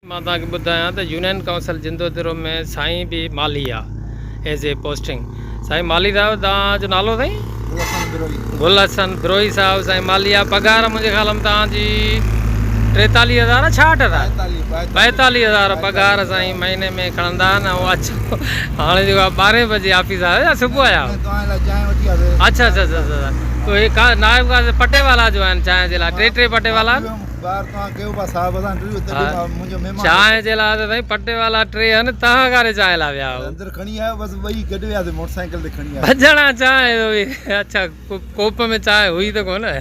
مان توهان کي ٻڌايان ته يونين ڪائونسل جندودرو ۾ سائين به مالهي آ ايز اي پوسٽنگ سائين مالهي صاحب توهان جو نالو سائين گل حسن بروهي. گل حسن بروهي صاحب سائين مالهي آ پگهار منهنجي خيال ۾ توهان جي ٽيتاليهه هزار ڇاهٺ هزار ٻائيتاليهه هزار پگهار سائين مهيني ۾ کڻندا آهن ۽ اچو هاڻي جيڪو آ ٻارهين بجي آفيس آيو يا صبح آيا اڇا اڇا اڇا اڇا تو هي نائب قاضي پٽيوالا جو آهن چانهه جي لاء ٽي ٽي پٽيوالا آهن چانهه جي لاء ته سائين پٽيوالا ٽي آهن توهان ڪاري چانهه لاء ويا آهيو. ٻه ڄڻا چانهه اڇا ڪوپ ۾ چانهه هئي ته ڪونه.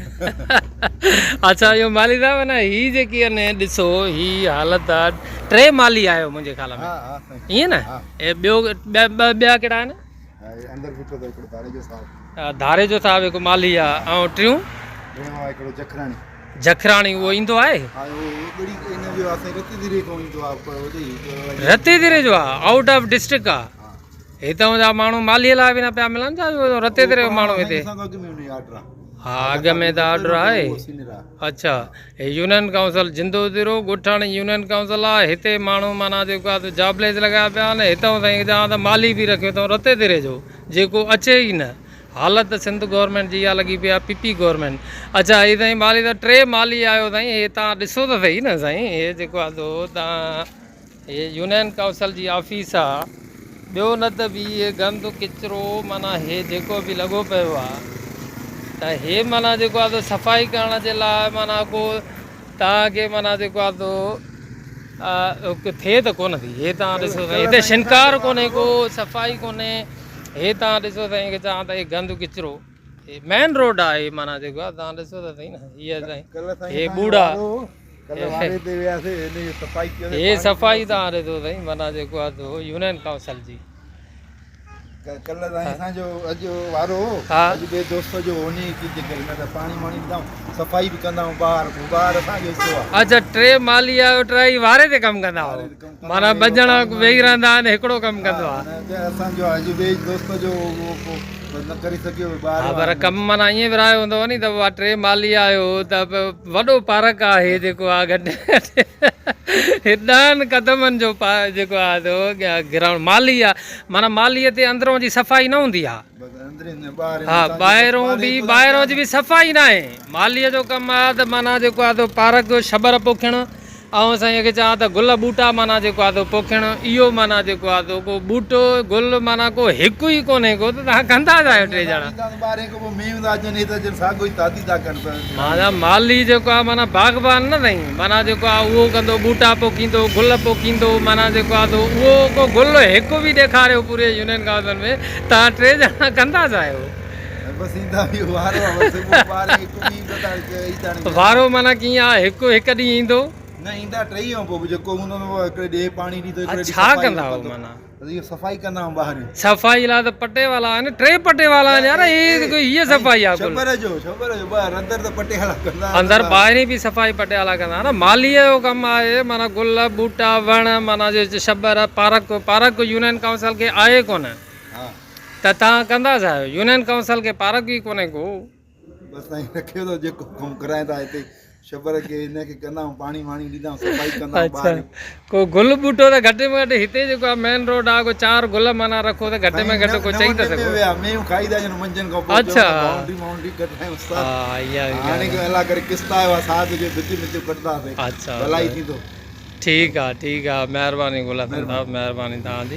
اڇا اهو مالهي صاحب نه هي جيڪي آهن ڏسو هي حالت آ ٽي مالهي آهيو منهنجي خيال ۾ ائين نه ٻيو ٻيا ڪهڙا آهن؟ اندر بيٺو اٿو هڪڙو ڌاريجو صاحب. ڌاريجو صاحب هڪ مالهي آ ۽ ٽيون؟ ٽيون آ هڪڙو جکراڻي. جکراڻي اهو ايندو آهي؟ ها اهو ڳڙي ان جو آ سائين رتي ديري کان ايندو آ پر هوڏي رتي ديري جو آ آئوٽ آف ڊسٽرڪٽ آ هتان جا ماڻهو مالهي لاء به نه پيا ملن ڇا رتي ديري جو ماڻهو هتي ها اڳ ۾ ته آرڊر آهي اڇا هي يونين ڪائونسل جندو ديرو ڳوٺاڻي يونين ڪائونسل آ هتي ماڻهو معنيٰ جيڪو آ جابليز لڳايا پيا آهن هتان سائين چوان ته مالهي به رکيو اٿئون رتي ديري جو جيڪو اچي ئي نه حالت سنڌ گورنمينٽ جي اها لڳي پئي آهي پي پي گورنمينٽ اڇا هي سائين مالهي ته ٽي مالهي آيو سائين هي تان ڏسو ته سهي نه سائين هي جيڪو آ سو تان هي يونين ڪائونسل جي آفيس آ ٻيو نه ته به هي گند ڪچرو معنيٰ هي جيڪو به لڳو پيو آ ته هي معنيٰ جيڪو آ سو صفائي ڪرڻ جي لاء معنيٰ ڪو تان کي معنيٰ جيڪو آ سو ٿئي ته ڪونه ٿي هي تان ڏسو سائين هتي شنڪار ڪونهي ڪو صفائي ڪونهي هي تان ڏسو سائين کي چوان ته هي گند ڪچرو هي مين روڊ آهي معنيٰ جيڪو آهي تان ڏسو ته سائين نه هي سائين هي ٻوڙا هي صفائي تان ڏسو سائين معنيٰ جيڪو آهي سو يونين ڪائونسل جي ڪلهه سائين اسان جو اڄ وارو هو اڄ ٻئي دوست جو انهي جي ڪري نه ته پاڻي واڻي ڏيندا صفائي به ڪندا آهيون ٻاهر ٻاهر اسان جو حصو آهي اچھا ٽي مالي آهيو ٽئي واري تي ڪم ڪندا آهيو معنيٰ ٻه ڄڻا ويهي رهندا آهن هڪڙو ڪم ڪندو آهي. اسان جو اڄ ٻئي دوست جو اهو نه ڪري سگهيو ٻاهر ها پر ڪم معنيٰ ائين ورهايو هوندو ني ته بابا ٽي مالهي آهيو ته وڏو پارڪ آهي جيڪو آهي گهٽ ۾ گهٽ ڏهن قدمن جو جيڪو آهي سو گرائونڊ مالهي آهي معنيٰ مالهيء تي اندرون جي صفائي نه هوندي آهي ها ٻاهرون به ٻاهرون جي به صفائي ناهي مالهيء جو ڪم آهي ته معنيٰ جيڪو آهي سو پارڪ شبر پوکڻ آئون سائينء کي چوان ته گل ٻوٽا معنيٰ جيڪو آ سو پوکڻ، اهو معنيٰ جيڪو آ سو ڪو ٻوٽو، گل معنيٰ ڪو هڪ ئي ڪونهي ڪو ته توهان ڪندا ڇا آهيو ٽي ڄڻا. معنيٰ مالهي جيڪو آ معنيٰ باغبان نه سائين معنيٰ جيڪو آ اهو ڪندو ٻوٽا پوکيندو گل پوکيندو معنيٰ جيڪو آ سو اهو ڪو گل هڪ به ڏيکاريو پوري يونين ڪائونسل ۾ توهان ٽي ڄڻا ڪندا ڇا آهيو. وارو معنيٰ ڪيئن آ هڪ هڪ ڏينهن ايندو. نه ايندا ٽئي ۽ پوء جيڪو هوندو اهو هڪڙي ڏينهن پاڻي ڏيندو هڪڙي ڏينهن ڇا ڪندا هو معنيٰ اهو صفائي ڪندا آهيون ٻاهر صفائي لاء ته پٽيوالا آهن ٽي پٽيوالا آهن يار هي هي صفائي آ شبر جو شبر جو ٻاهر اندر ته پٽيوالا ڪندا اندر ٻاهرين به صفائي پٽيوالا ڪندا نه مالهي جو ڪم آهي معنيٰ گل ٻوٽا وڻ معنيٰ شبر پارڪ پارڪ يونين ڪائونسل کي آهي ڪونه ته توهان ڪندا ڇا آهيو؟ يونين ڪائونسل کي پارڪ ئي ڪونهي ڪو. بس سائين رکيو اٿو جيڪو ڪم ڪرائين ٿا هتي شبر کي هن کي ڪندا آهيون پاڻي واڻي ڏيندا آهيون صفائي ڪندا آهيون ٻاهر. ڪو گل ٻوٽو ته گهٽ ۾ گهٽ هتي جيڪو آهي مين روڊ آهي ڪو چار گل معنيٰ رکو ته گهٽ ۾ گهٽ ڪو چئي ته سگهو. ويا مينهن کائي ٿا اچن منجهند کان پوء اڇا بائونڊري مائونڊري ڪڍرايون استاد ها اها به هاڻي ڪو الله ڪري قسط آيو آهي ساز جو ڀتيون ڀتيون ڪڍنداسين اڇا ڀلائي ٿيندو. ٺيڪ آ ٺيڪ آ مهرباني گل حسن صاحب مهرباني توهان جي.